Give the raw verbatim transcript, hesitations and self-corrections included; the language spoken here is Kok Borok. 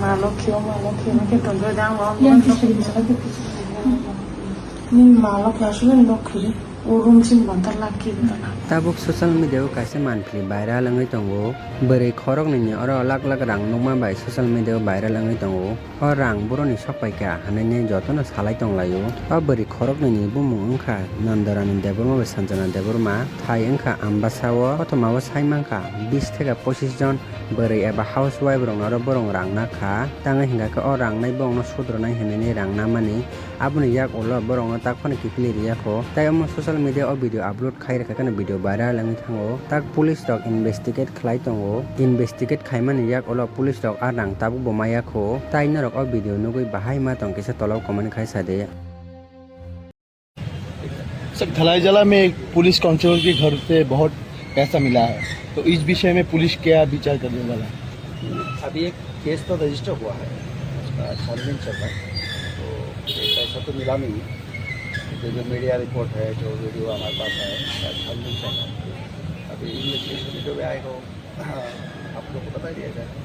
Malok khe, malok khe, malok khe tongkhe dang o. Ni malok aswk nok khiri. O room sini bonta lak khe. Tabuk social media o kaisa manpli viral wngwi tongo. Bwrwi khoroknwi ni oro lak lak rang nukma bai social media o viral wngwi tongo. O rang boroni sok paikha hinwi jotono salai tonglaio. O bwrwi khoroknwi ni bumung wngkha Nandorani Debbarma bai Sanjana Debbarma, thai wngkha Ambasa o, kothoma o sai mankha bis theka pochis jon bwrwi eba housewife rokno oro borok rang nakha. Tangwi hinkha khe o rang nai borokno sudrwnai hinwi rang namani. Aboni yak ulo borokno tak phano kiphilwi riyakho. Tai omo social media o video upload khai rwkha kheno video viral wngwi thango. Tak police rok investigate khlai tongo. Investigate khaimani yak ulo police rok a rang tabuk bo maya kho. Tai norok o video nugwi bahai ma tong kisa tola o comment khai sa de. Sir, धलाईजला में एक police constable के घर से बहुत पैसा मिला है, तो इस विषय में पुलिस क्या विचार करने वाला है? अभी एक केस तो रजिस्टर हुआ है, उसका छानबीन चल रहा है। तो ये पैसा तो मिला नहीं है, तो जो मीडिया रिपोर्ट है, जो वीडियो हमारे पास है, उसका छानबीन चल रहा है। अभी इन्वेस्टिगेशन जो भी आएगा, वो आप लोग को बता दिया जाएगा।